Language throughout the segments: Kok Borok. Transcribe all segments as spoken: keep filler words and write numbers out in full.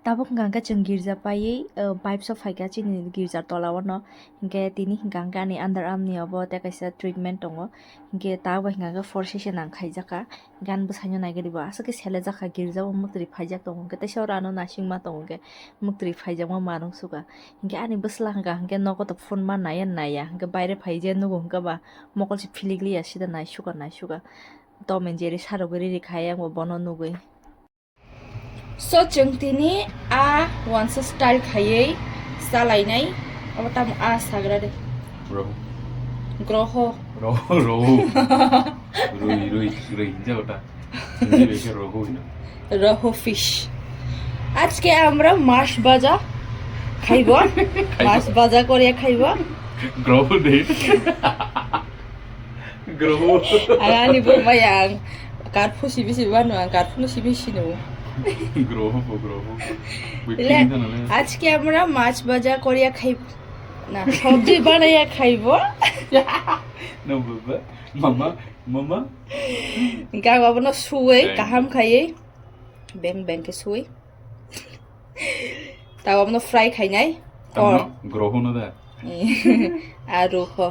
Tabuk hwnkha hwnkhe chwng girja paiwi, uh, vibes o phaikha chini girja tola o no. Hinkhe tini hwnkha hwnkhe ani underarm ni obo tei kaisa treatment tongo. Hinkhe tabuk bai hwnkha hwnkhe four session ang khaijakha. Hinkhe ani bwsaino naigadi bo aswk khe selejakha girja o mwtwrwi phaijak tongo hinkhe teisa oro ano nasingma tongo hinkhe mwtwrwi phaijakma manung sukha. Hinkhe ani bwsla hwnkha hwnkhe nogo to phone ma naiya naiya hinkhe baire phai je nugo hinkhe ba mokol se philikliya sida naisukha naisukha. Tom and Jerry sarogwi riri khai ang bo bono nugwi. So, chwng tini a wansa style khaiwi chalainai. Abo tamo a sagra de. Rohu. Groho. Rohu, rohu. Rui, rui, rui, hinja ota. Hindi beke rohu hino. Rohu fish. আজকে আমরা মাছ ভাজা খাইব। খাইব। মাছ ভাজা করে খাইব। Groho de. Groho. Ang ani bumaya ang karphu sibi sibi banu ang karphu no sibi sinu. Groho po, groho. Wait, le, hindi na le. আজকে আমরা মাছ ভাজা করিয়া খাইব। না, সবজি বানাইয়া খাইব। No, baba. Mama, mama. Gak abono suwei, kaham khaiwi. Beng beng khe suwei. Tabo abono fry khainai. Tamno groho no da. Aru ho.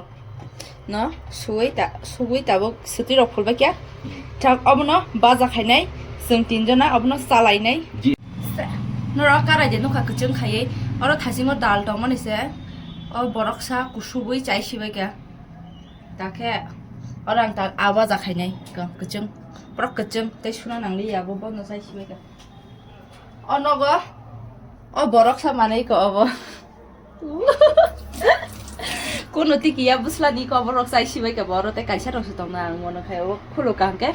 No, suwei ta, suwei tabuk swtwi rok phulba kya. Hmm. Thang abono baja khainai. Chwng tinjona abono chalainai. Ji. Norok karai de nukha kwchwng khaiwi. Oro thasingo dal tongmani se. O borok sa kusubui chai sibai kya. Dakhe oro ang ta a baja khainai. Kwchwng. Borok kwchwng. Tei suna nangli ya bo bono chai sibai kya. O nogo, o borok sa manwi ko obo. Kuno tiki ya bwsla ni ko borok chai sibai ka boro tei kaisa rok se tongna ang mono khai obo khuluk ang ke.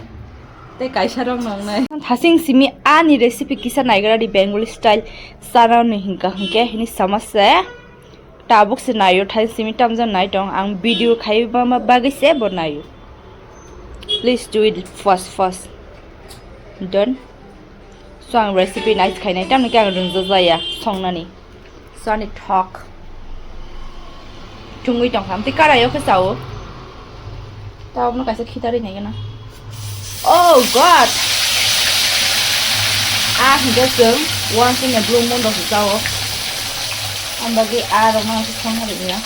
Tei kaisa rok nong nai. Thasing simi ani recipe kisa naigra di Bengali style sana ni hinka hinke hini samase. Tabuk se naio, thai simi tamjani nai tong, ang video khai ba ma bagwi se bo naio. Please do it fast fast. Done. So ang recipe nai khai nai, tamni khe ang rwngja jaya songnani. So ani thok tungwi tong kha, amtwi karaio khe chao. Tabukno kaisa khitarwi nai gana. Oh God! Ah, hingke chwng uansukni blue moon rok se chao. Ang bagwi ah rok no se song hari ya.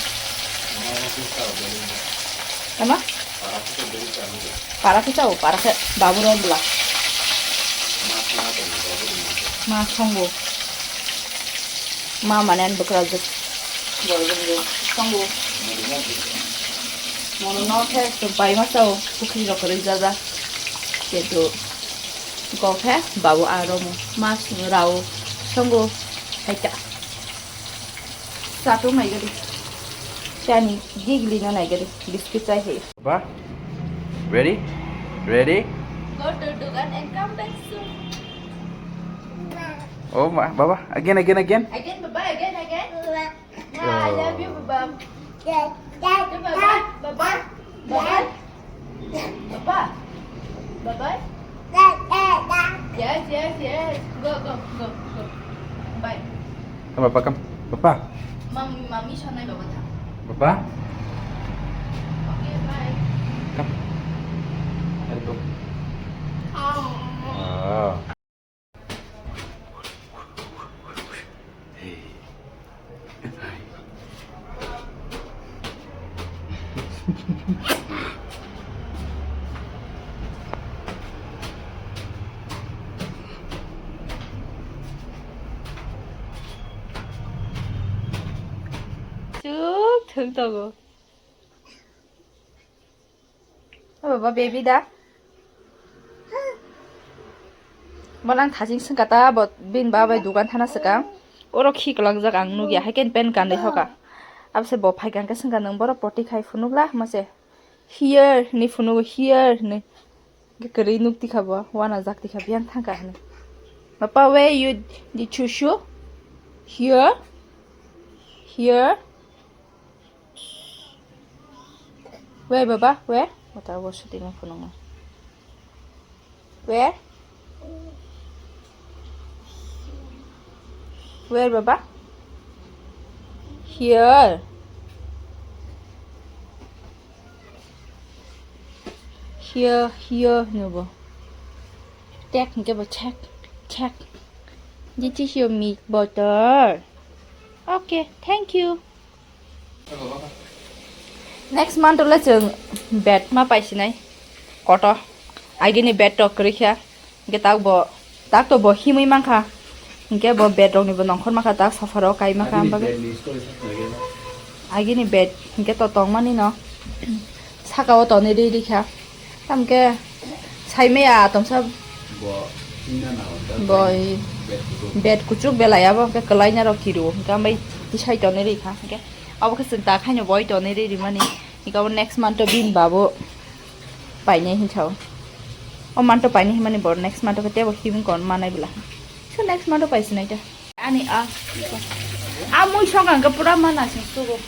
Tama? Para khe chao, para khe babu rok bwla. Ma songo. Ma mane ani bwkrajwk. Borok rok songo. Mono no khe chwng pai ma chao, pukhri rok kwrwi jaja. Kintu go khe babu aro mo ma rao songo. Hai ta. Sa to mai gadi. Chani gigli no nai gadi. Biscuit chai hai. Ba? Ready? Ready? Go to Dugan and come back soon. Oh, ma, baba, again, again, again. Again, baba, again, again. Ma, I love you, baba. Baba, baba, baba, baba. Yes, yes, yes. Go, go, go, go. Bye. Come, Papa, come. Papa. Mom, mommy, sonai baba tha. Papa. Okay, bye. Come. Let's go. Ah. Hey. Chuk thwng tongo. O baba, baby da. Bolang thajing sengkha ta, bo bini babai dukan thana swkang. Oro khi kwlangjak ang nugya, hai ken pen kanwi hoka. Abse bo phai kang khe sengkha, "Nwng boro poti khai phunukla?" Mase, "Here," hinwi phunugo, "Here," hinwi. Kwrwi nuk tikha bo, wana jak tikha, biyang thangkha hinwi. "Papa, where you the chushu?" "Here." "Here." Where, baba? Where? Wata wo shooting phunukma. Where? Where, baba? Here. Here, here, no bo. Check, hingke bo check, check. This is your milk bottle. Okay, thank you. Next month le chwng bed ma paisinai. Koto. Agini bed to kwrwi kha. Hingke tak bo, tak to bo himwi mankha. Hingke bo bed rokni bo nongkhor mankha, tak sofa rok kai mankha, agini bed ni story sa khwlai khe. Agini bed hingke to tongmani no. Saka o tonwi rwi rikha. Tamke saimaya tomsa. Bo chingna na bo, bed kuchuk belai abo hingke kwlai na rok kiru. Hingke ambai tisai tonwi rikha. Hingke abo khe chwng tak haino boi tonwi rwi rimani. Hingke abo next month to bin babo. Painai hinwi sao. O manto painai hinmani bor next manto khe tebo himung kon manai bwla. So next manto paisinai ta. Ani a. A mui song ang pura mana sing sugo.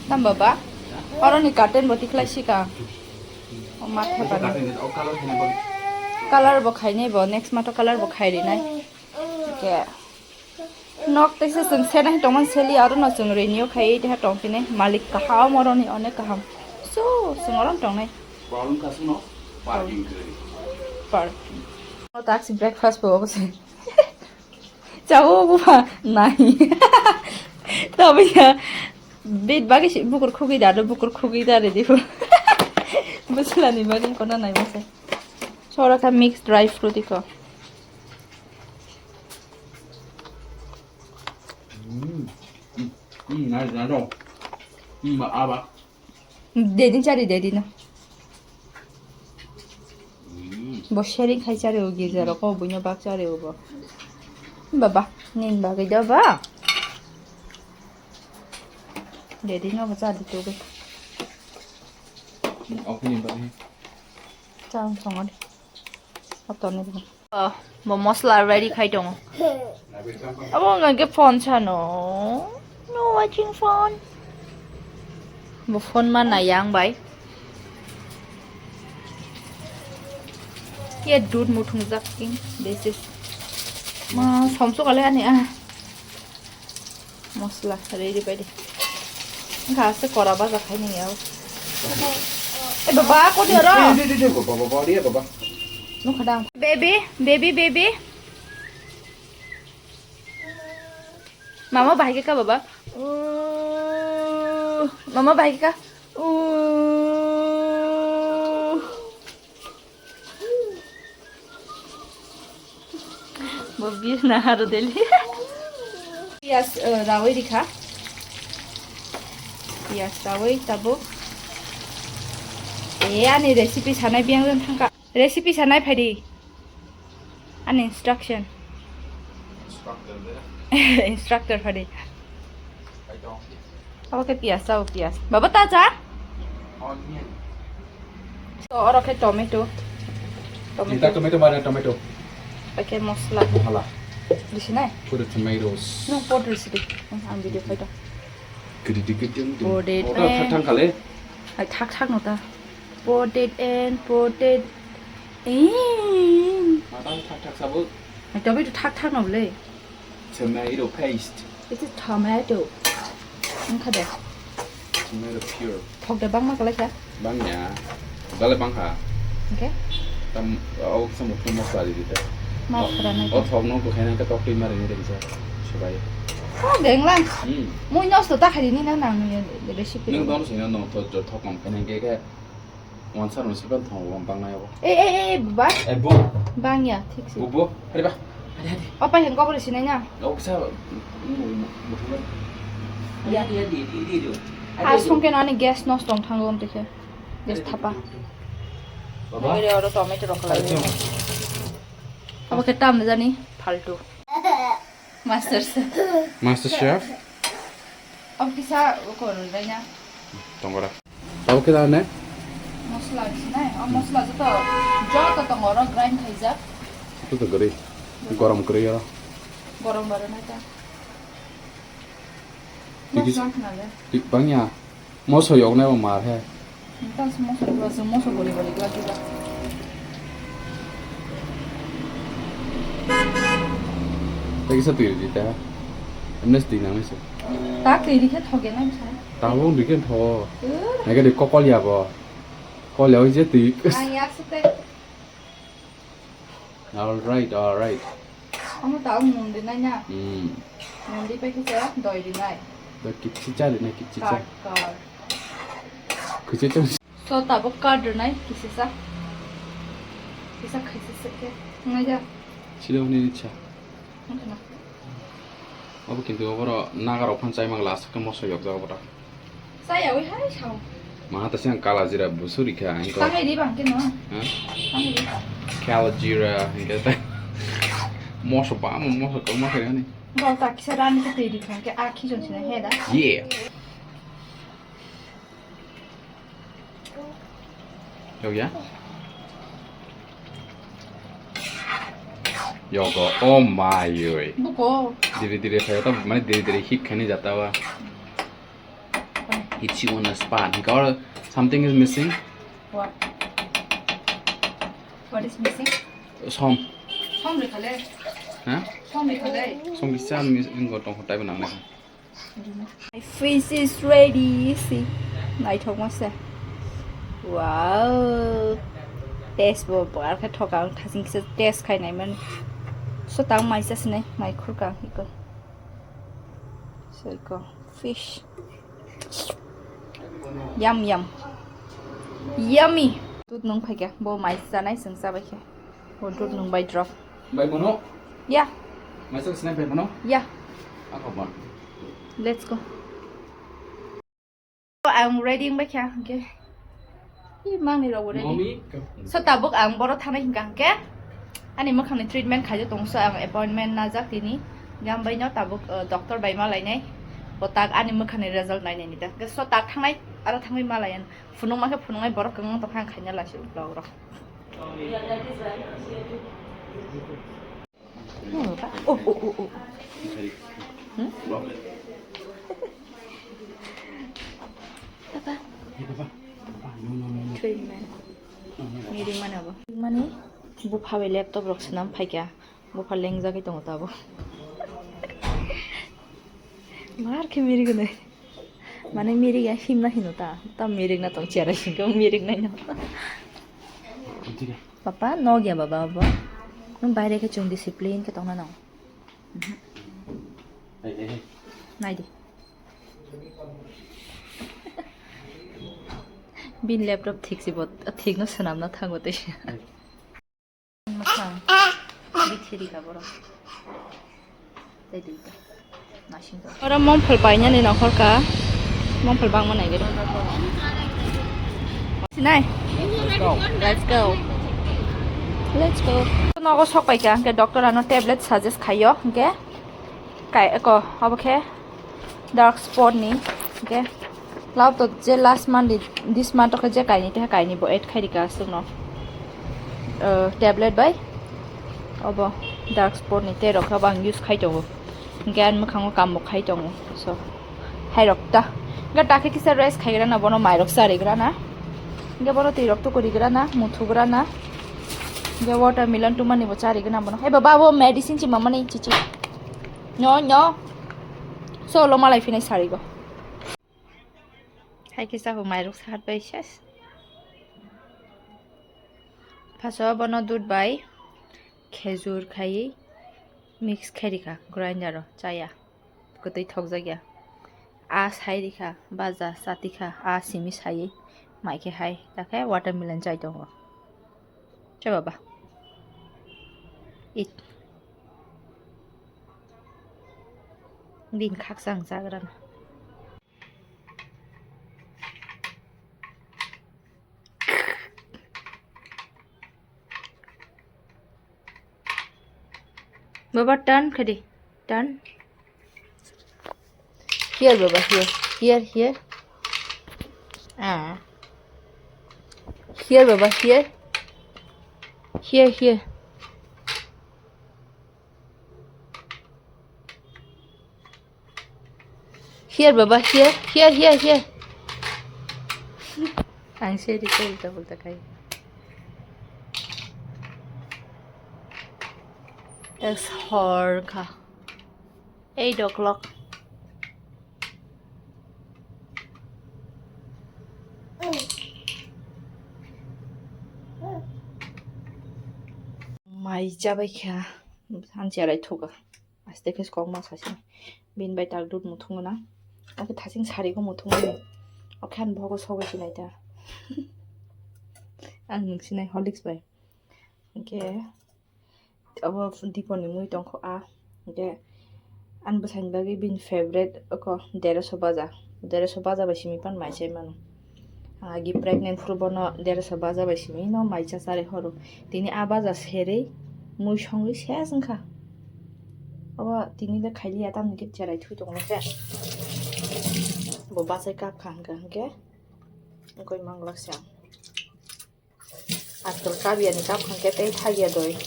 Tam baba. Oro ni curtain bo tikhlai sika. O matha bani. Color bo khainai bo, next manto color bo khai rinai. Ke. Nok teisa chwng sena hi tongmani seli aro no chwng renew khai teha tong phine malik kaham oroni onek kaham. So chwng orom tongnai. Problem kasung no parking kwrwi. Parking. O taksi breakfast bo obo se. Chao bo ba nai. Tabi ya. Bit bagi si bukur khugi da do bukur khugi da re dibo. Busla ni bagi kona nai mase. Sora kha mix dry fruit iko. Mm. Mm, mm, nice, nice. Mm, ba, ah, ba. Dedi chari, dedi no. Mm. Bo sharing khai chari o girja rok, o buino bak chari o bo. Baba, nin bagwi do ba. Dedi no bo chari tu. Mm, oke, nin bagwi. Chang chong adi. Oto ni. Oh, bo mosla ready khai tongo. Abo wngkha khe phone sano. No watching phone. Bo phone ma nai yang bai. Ye dud muthung jak king. This is. Ma somso kale ani ah. Mosla ready bai de. Wngkha se kora baja khai ni yao. E baba, kodi oro? Di, di, di, di, baba, baba, di, baba. Nukha dang. Baby, baby, baby. Mama bahai ka baba. Uh, mama bahai ka. Uh. Bo birna haro deli. Piyaj, eh, rawi rikha. Piyaj rawi tabuk. E, ani recipe sanai biyang jang thangka. Recipe sanai phaidi. Ani instruction. Instructor de. Instructor phaidi. Kaitor. Abo khe piyaj, chao piyaj. Baba, ta cha? Onion. So, oro khe tomato. Tomato. Nita tomato mane tomato. Bai khe mosla. Hala. Bisi nai? Put the tomatoes. Nung pot risi di. Ang video khai tong. Gidi di gidi di. Pot it. Oh, ta thak thang khale. Ai thak thak no ta. Pot it and pot it in. Matang thak thak sabo. Ai tomato thak thak no le. Tomato paste. It's a tomato. Wngkha de. Tomato pure. Thok de bangma kwlai kha. Bangya. Dale bangkha. Hwnkhe? Tam, o kisa muthung mosla di di ta. Ma phara nai. O thok no bwkhai nang khe tok twi mari ni ringsa. Subai. O genglang. Hmm. Mui nosto ta khai ni na nang ni recipe. Nung don sino no to jo thok kom khai nang khe khe. Wansa rwng sipan thong wang bang nai abo. Eh, eh, eh, buba. Eh, bu. Bang ya, thik si. Bu, bu. Hari ba. Hari, hari. Opa hen kobor sinai na. Oke sa. Ya, ya, di, di, di, di. Ah, sungke no ani gas nos tong thango om tekhe. Gas thapa. Baba. Nang oro tomato rok lai. Abo khe tam jani faltu. Master chef. Master chef. Obo kisa ukor rwlaina. Tongora. Tabo khe dane? Mosla sinai. O mosla joto, joto tongo oro grind khaijak. Joto to gari. Gorom kwrwi oro. Gorom baro nai ta. Tiki. Mosla khnale. Tik bangya. Moso yoknai bo mar he. Tang se moso gula se moso guli guli gula gula. Tei kisa twi rwdi ta. Emnes twi nangnai se. Ta twi rikhe thoge nai bwsa. Tabuk rikhe tho. Uh. Nai khe kokol ya bo. Kol ya je twi. Ang yak se tei. All right, all right. Amo ta mundi nai na. Hmm. Mundi pe kisa doi di nai. Da kichi cha di nai kichi cha. Kar, kar. Kichi cha. So tabuk kar di nai kisa sa. Kisa kisa sa ke. Ngai ja. Sida huni cha. Ngai na. Abo kintu oboro nagarok phan chai mangla aswk khe moso yokjago bwtha. Chaya wi hai sao. Maha ta siang kala jira busuri kha ang ko. Tangai di bang khe no. Ha? Tangai di. Kala jira hingke ta. Moso ba mo moso ko ma khe ni. Gol ta kisa ran khe twi di khang khe a khi jon sina he da. Yeah. Yokya? Yogo, oh my oi. Buko. Dire dire khayo ta, mane dire dire hit khani jata wa. Hit si on a spot. Or something is missing. What? What is missing? Som. Som rekhale. Ha? Som rekhale. Som kisa miss ingo tong hotai bana. My fish is ready. See. Naithokma se. Wow. Taste bo bar khe thoka ang thasing kisa taste khai nai man. So tang mai sa sinai mai khurka hiko. So iko fish. Yum yum. Yummy. Tut nung phaikya bo mai sanai sung sabai khe. Bo tut nung bai drop. Bai bono? Ya. Maisa sinai bai bono? Ya. Ako bon. Let's go. Ang ready wngbai kha, hwnkhe. Ih, mangni rok bo ready. Momi? So, tabuk ang boro thanai hwnkha hwnkhe. Ani mwkhangni treatment khaijak tongo, so ang appointment najak tini. Hwnkhe ang baino tabuk, uh, doctor bai ma lainai. Bo tak ani mwkhangni result nainai ni da. Hwnkhe so tak thangnai, aro thangwi ma laiyan. Phunukma khe phunuknai borok kwbangma tongkha, ang khaina laisio vlog rok. Oh, oh, oh, oh. Hmm? Papa. Treatment. Meeting mana bo? Mani bupha bai laptop rok swnam phaikha. Bupha lengjagwi tongo tabo. Mar khe miri gwnai. Mane mirik ya himna hino ta. Ta mirik na tong chera singko mirik na no. Papa, no gya baba abo. Nung baire khe chung discipline khe tongna no. Hey, hey, hey. Nai di. Bin laptop thik si bot, thik no swnam na thango tei. Mwkhang. Bithiri ka borok. Tei duita. Nasing to. Oro mongphal painani nongkhor ka. Mongphal bangma nai gari. Sinai? Let's go. Let's go. Nogo sok paika, hwnkhe doctor ano tablet suggest khaio, hwnkhe kai eko, obo khe dark spot ni, hwnkhe. Lab to je last month ni, this month to khe je kaini, te kaini bo add khai rika aswkno. Uh, tablet bai obo dark spot ni tei rok khe bo ang use khai tongo. Hwnkhe ani mwkhango kambo khai tongo. So, hai rok ta. Hwnkhe ta khe kisa rest khai gra na, bono mai rok chari gra na. Hwnkhe bono twi rok tukuri gra na, muthu gra na. Hwnkhe watermelon tumani bo chari gra na bono. Hai baba, abo medicine chi mamani chichi. No, no. So, lo malai phinai sari go. Hai khe chakho mairok sat bai ses. Phaso bono dud bai khejur khai mix khai rikha grinder o chaya. Kwtwi thokjak ya. A sai rikha baja chati kha a simi sai mai khe hai ta khe watermelon chai tongo. Che baba. It. Bini khaksa ang chagrana. Baba, turn khe di. Turn. Here, Baba, here. Here, here. Ah. Here, Baba, here. Here, here. Here, Baba, here, here, here, here. Ang se di ko ulta pulta khai. Es hor kha. Eight o'clock. Mai chabai kha. Ang cherai thuka. Aste khe kokma sasi. Bin bai tak dud muthungo na. Oke thasing sari ko muthungo ni. Oke han bogo sogo sinai ta. Ang nung sinai Horlicks bai. Oke. Abo Diponi mui tongkho a. Oke. An bwsaini bagwi bini favorite oko dereso baja. Dereso baja bai simi pan mai chai mano. Ang agi pregnant phuru bono dereso baja bai simi no mai cha chari horo. Tini a baja serei mui songwi ses wngkha. Obo tini le khailiya tamni khe cherai thui tongo se. Bo bachai kap kha hwnkha hwnkhe wngkoi manglak se ang. Aswk kabiya ni kap hwnkhe tei thagya doi.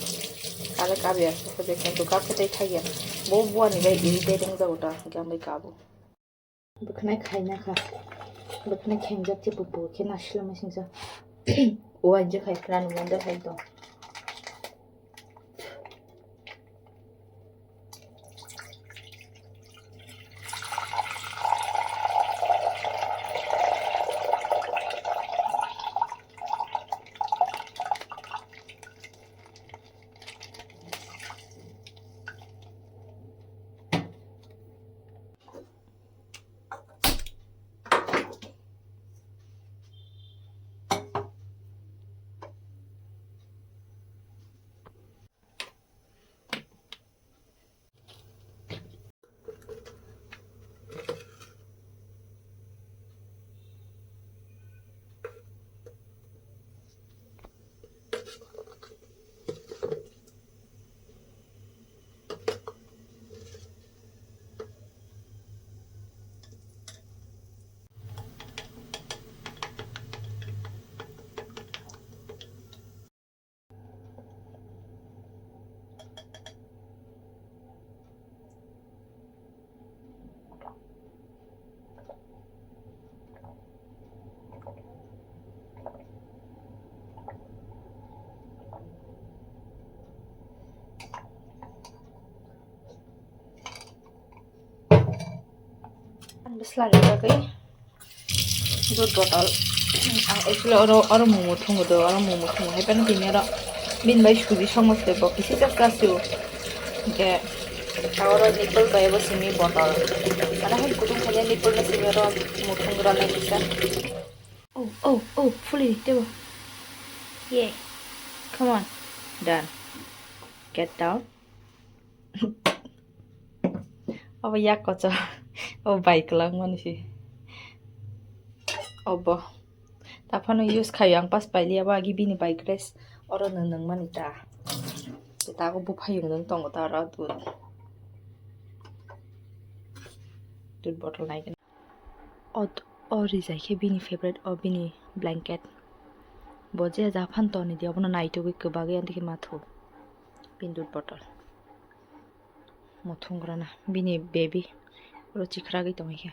Kale kabiya se khojak kintu kap khe tei thagya. Bo buani bai irritate wngjago ta hwnkhe ang bai kabo. Bwkhwnai khaina kha. Bwkhwnai khengjak tei bubu khe nasilama singsa. Uaijak hai rani manda hai tong. Ang bwslani bagwi dud bottle. Ang actually oro, oro mumu thungo do, oro mumu thungo. Hai phano tini oro bini bai suji songma se bo kisi jak jasio. Hingke oro nipple bai bo simi bottle. Mana hai kutung khaina nipple no simi oro mumu thungrana kisa. Oh, oh, oh, fully tebo. Yay. Come on. Done. Get down. Obo yak kocho. Obo bai kwlangmani se. Obo. Taphano use khaio ang pas pailiya bo agi bini bai grace. Oro nwng nwngmani ta. Tago buphayung nwng tongo ta oro dud. Dud bottle naigwna. O, o rijai khe bini favorite, o bini blanket. Bo je ja phan toni di, obono naitugwi kwbagwi ani khe mathu. Bini dud bottle. Muthungrana, bini baby. Oro chikhragwi tongwi khe.